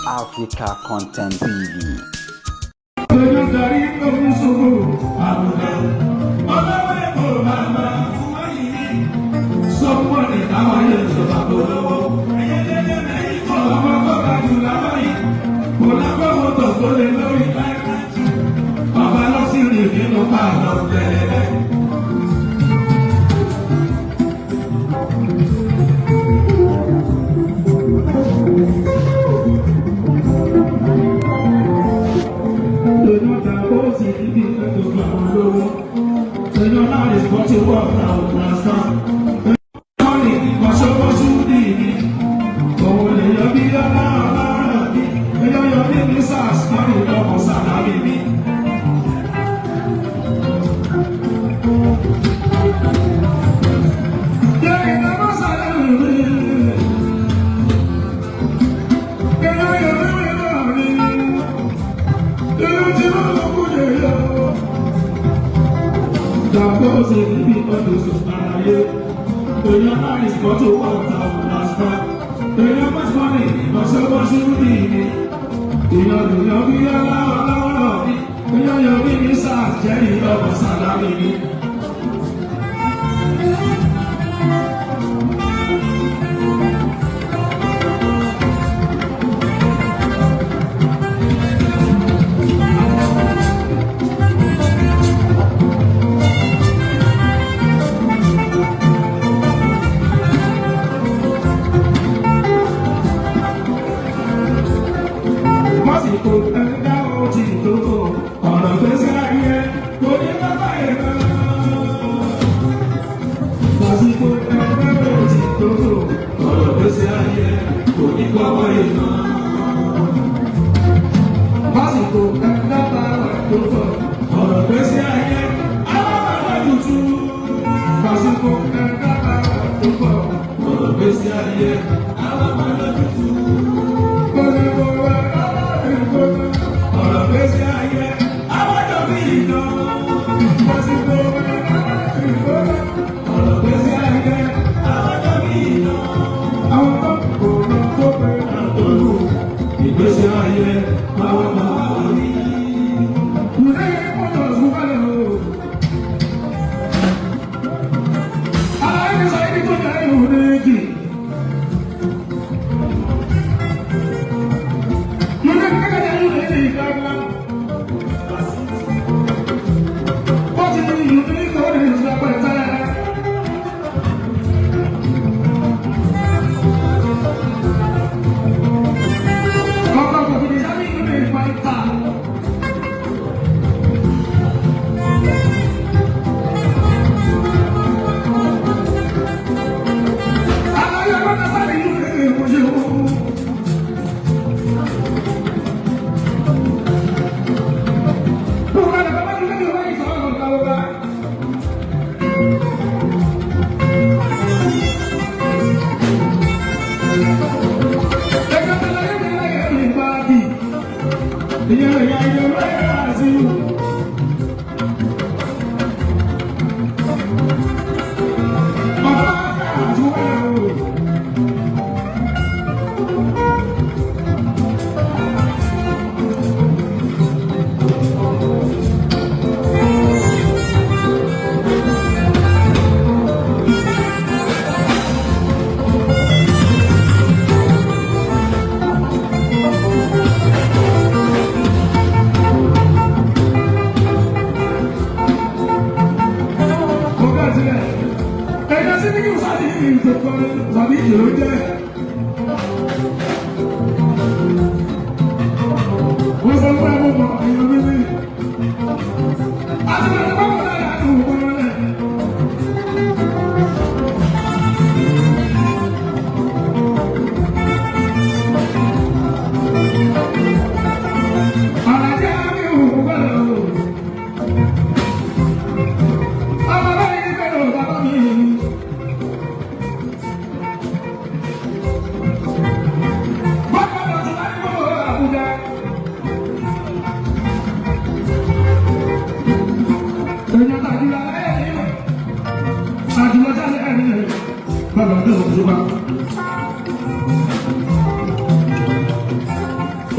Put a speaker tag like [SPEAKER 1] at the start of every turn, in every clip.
[SPEAKER 1] Africa Content TV.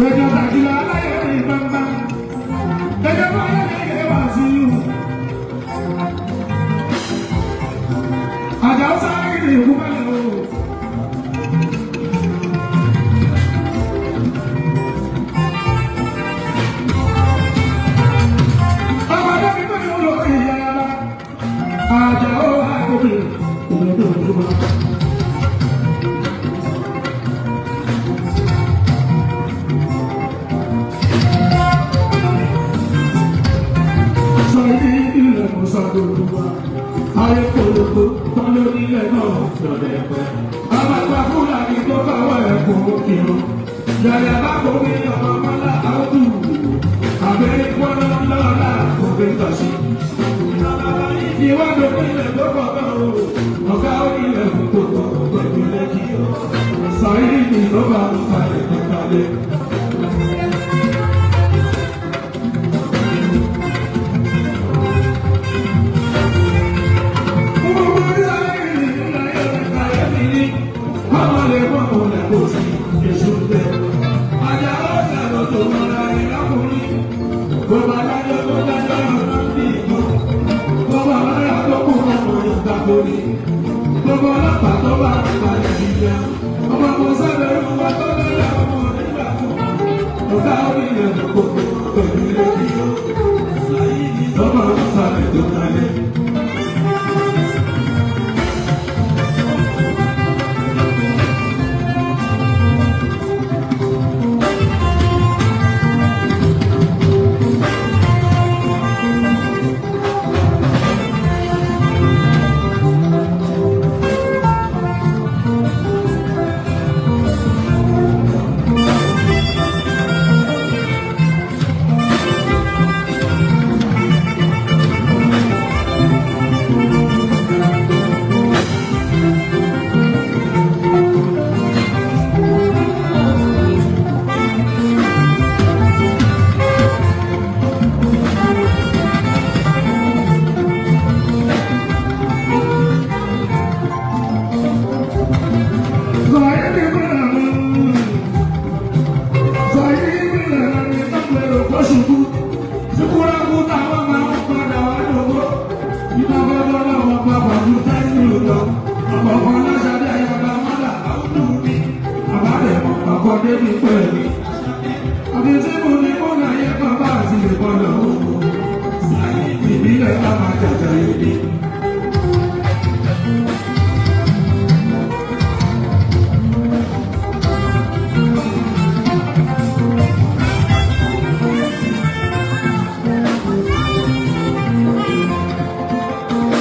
[SPEAKER 2] Ẹjọ́ tàkìlà aláyẹ̀ ní gbangba. Ẹjọ́ bá ayẹyẹ wá sí i. Àjàó sáré ní ìlú balẹ̀ o. Ọmọ adébí tó ní olórí ìyá. Àjàó àgòkè òdodo òdodo. Ayé kòlòkó tán lórí ilẹ̀ náà lọ́dẹ̀ pẹ́. Àbàgbà Fúlàní tó káwọ́ ẹ̀kọ́ kírun. Yàyà bá kò ní ọmọ mọ́lá àwùjù. Àbẹ̀rẹ̀ pọ́nà lọ́la kò fi tọ̀ sí. Ìwádìí onílẹ̀ tó pọ̀ gan o. Ọ̀gá onílẹ̀ fún gbogbo pẹ̀lú lẹ́kì. Sàyìn ló bá ń fa ẹ̀kọ́ kalẹ̀. Gbogbo ọlọ́pàá tó bá balẹ̀ ìjà, ọmọ kò sábẹ̀ ń wá tó lọ́dọ̀ ọmọ nígbà fún. Ọ̀gá onílẹ̀ kò pẹ̀lú lẹ́bí ó, lọ́mọ sáré tó kalẹ̀.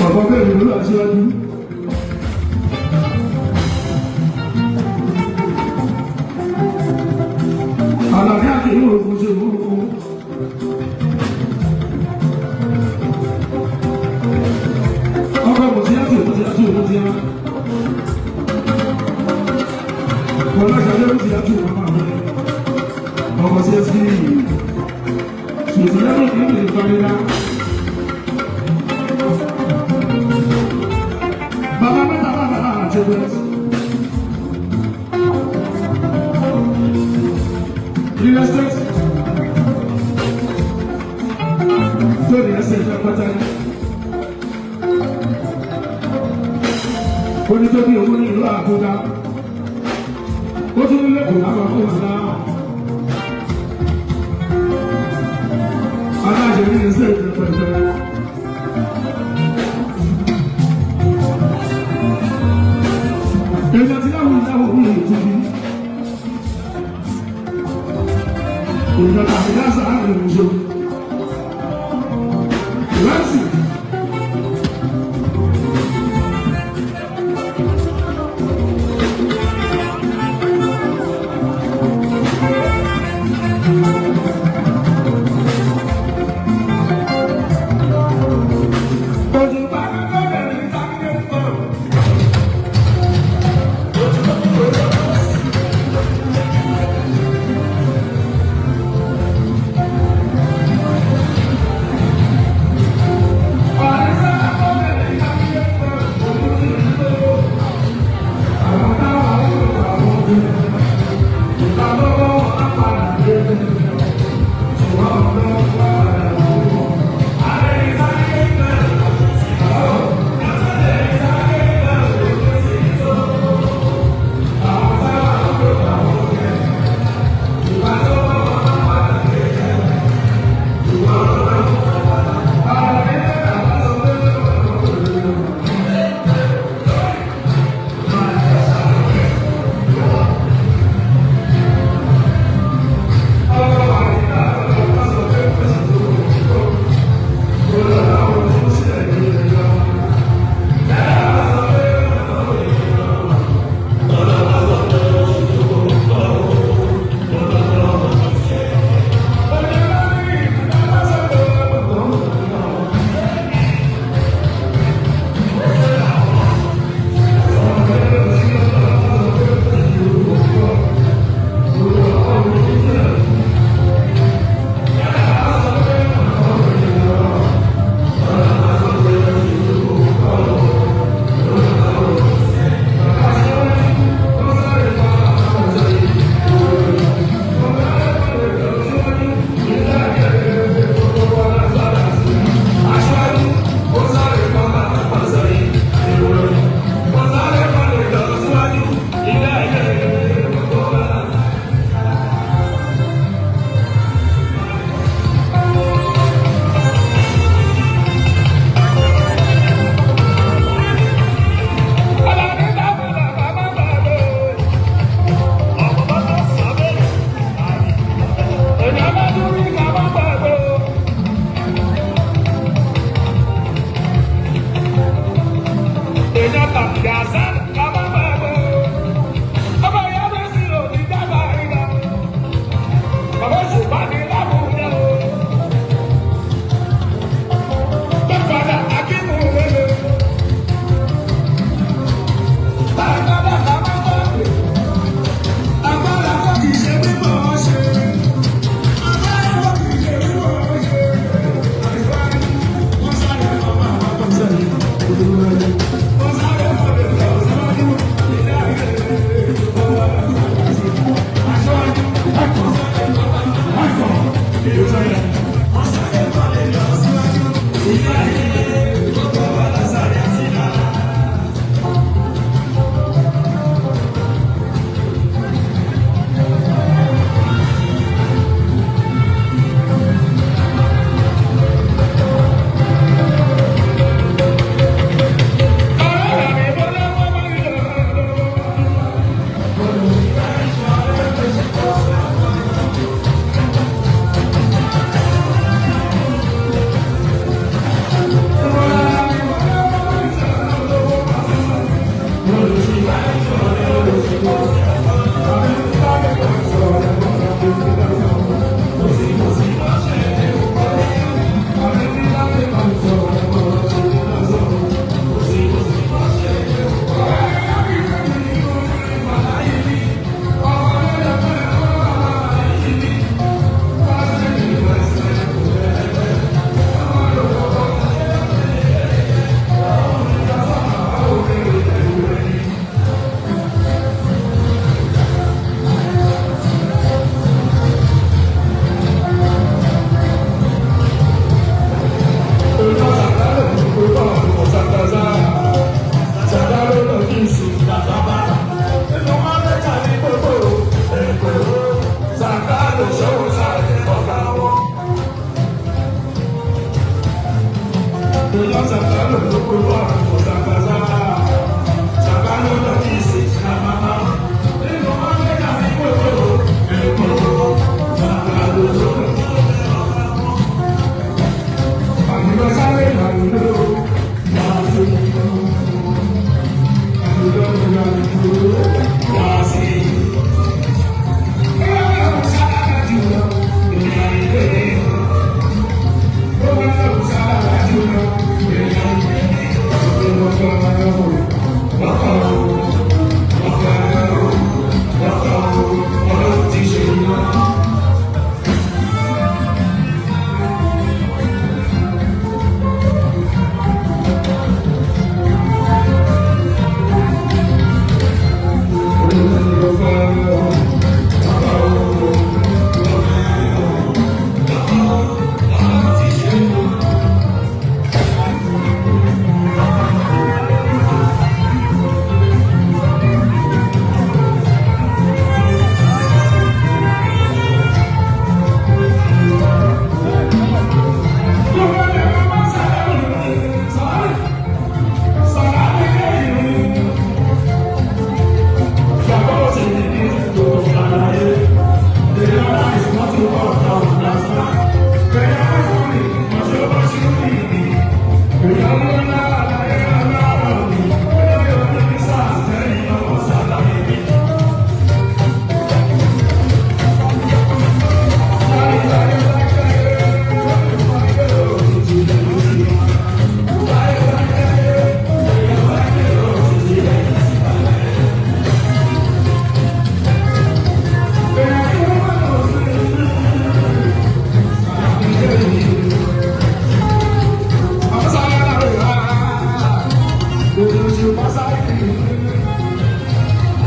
[SPEAKER 2] Bàbá bẹ́ẹ̀ ló aṣíwájú. Àlàní àti ìlú òkun ṣe òkun. Ọkọ̀ mọ̀tí àti òkun àti òkun ti hàn. Bọ́lá ṣàlẹ́ òkun àti òkun máa bẹ̀rẹ̀. Ọkọ̀ sí ẹsẹ̀ ṣètò lẹ́nu ìlú ìfàlẹ́lá. Bàbá mẹ́ta bàbá àti ẹgbẹ́. Real estate. Tó ní ẹsẹ̀ ìjọ pátá ní. Onítọ́bí owó ní ìlú Àbújá. Ó tún ní lẹ́kọ̀ọ́ lábàá fún ìlú Aláṣẹ ní ẹsẹ̀ ìjọ pátá. Èèyàn ti láwùjọ láwùjọ ní ìtúbí. Ìjọba àti Gaza àrùn ìṣó. Rẹ́sì. Òjò bá lọ́dọ̀ ní sáyé ń bọ̀.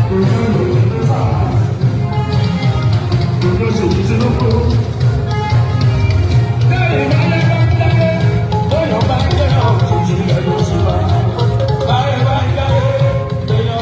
[SPEAKER 2] Thank you.